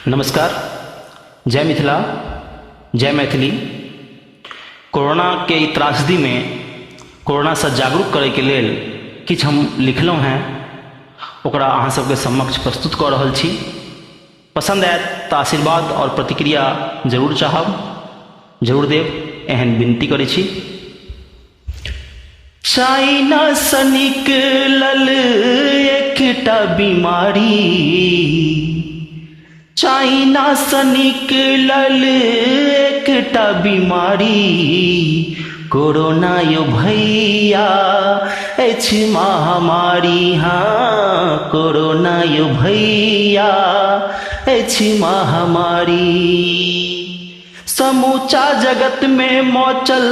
नमस्कार, जय मिथिला, जय मैथिली। कोरोनाके ई त्रासदीमे कोरोनासँ जागरूक करैके लेल किछु हम लिखलहुँ हेँ, ओकरा अहाँ सबके समक्ष प्रस्तुत कऽ रहल छी। पसन्द आयत तऽ आशीर्वाद आओर प्रतिक्रिया जरूर चाहब, जरूर देब, एहन विनती करै छी। चाइनासँ निकलल एकटा बीमारी, चाइनासँ निकलल एकटा बीमारी, कोरोना यो भैया अछि महामारी। हाँ, कोरोना यो भैया अछि महामारी। समूचा जगत में मचल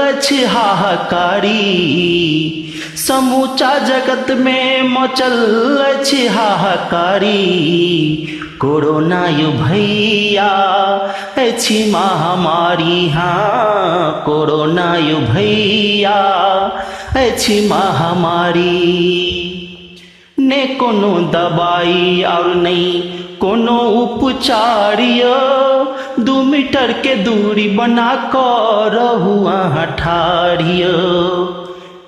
अछि हाहाकारी, समूचा जगत में मचल अछि हाहाकारी, कोरोना यो भैया अछि महामारी। हाँ, कोरोना यो भैया अछि महामारी। ने कोनो दबाई और नहीं कोनो उपचार यो, 2 मीटर के दूरी बना कऽ रहू अहाँ ठाढ़ यो।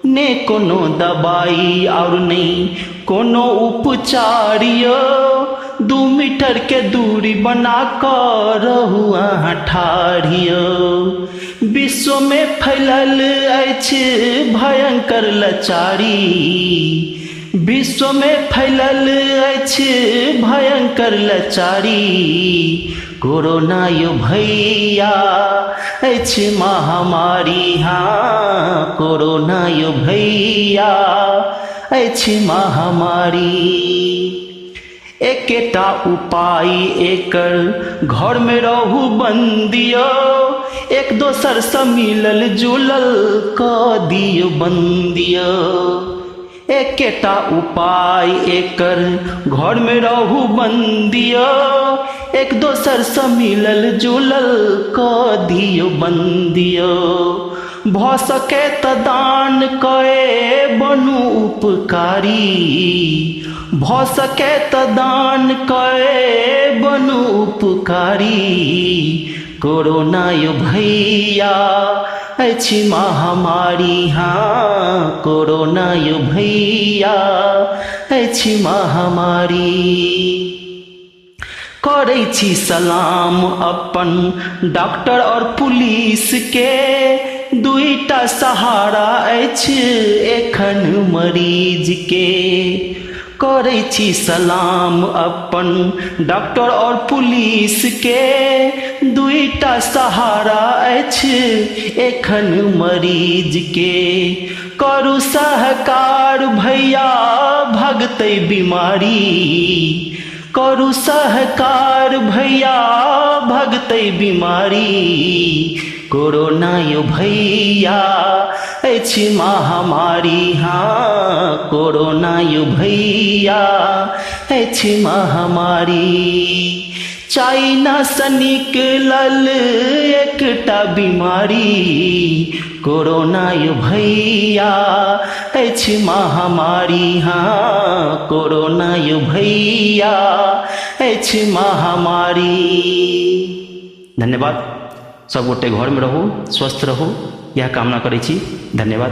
ने कोनो दबाई और नहीं कोनो उपचार यो, 2 मीटर के दूरी बना कऽ रहू अहाँ ठाढ़ यो। विश्व में फैलल अछि भयंकर लाचारी, विश्व में फैलल अछि भयंकर लाचारी, कोरोना यो भैया अछि महामारी। हाँ, कोरोना यो भैया अछि महामारी। एकेटा उपाय एकर, घर में रहू बंदियो, एक दोसर से मिलल जुलल कऽ दियौ बंदियो। एकेटा उपाय एकर, घर में रहू बंदियो, एक दोसर से मिलल जुलल कऽ दियौ बंदियो। भऽ सके तऽ दान कए बनू उपकारी, भऽ सके तऽ दान कए बनू उपकारी, कोरोना यो भैया अछि महामारी। हाँ, कोरोना यो भैया अछि महामारी। करै छी सलाम अपन डॉक्टर और पुलिस के, दुईटा सहारा अछि एखन मरीज के। करै छी सलाम अपन डॉक्टर और पुलिस के, दुईटा सहारा अछि एखन मरीज के। करू सहकार भैया भगतै बीमारी, करू सहकार भैया भगतै बीमारी, कोरोना यो भैया अछि महामारी। हाँ, कोरोना यो भैया अछि महामारी। चाइना सँ निकलल एकटा बीमारी, कोरोना यो भैया अछि महामारी। हाँ, कोरोना यो भैया अछि महामारी। धन्यवाद। सब गोटे घरमे रहू, स्वस्थ रहू, इएह कामना करै छी। धन्यवाद।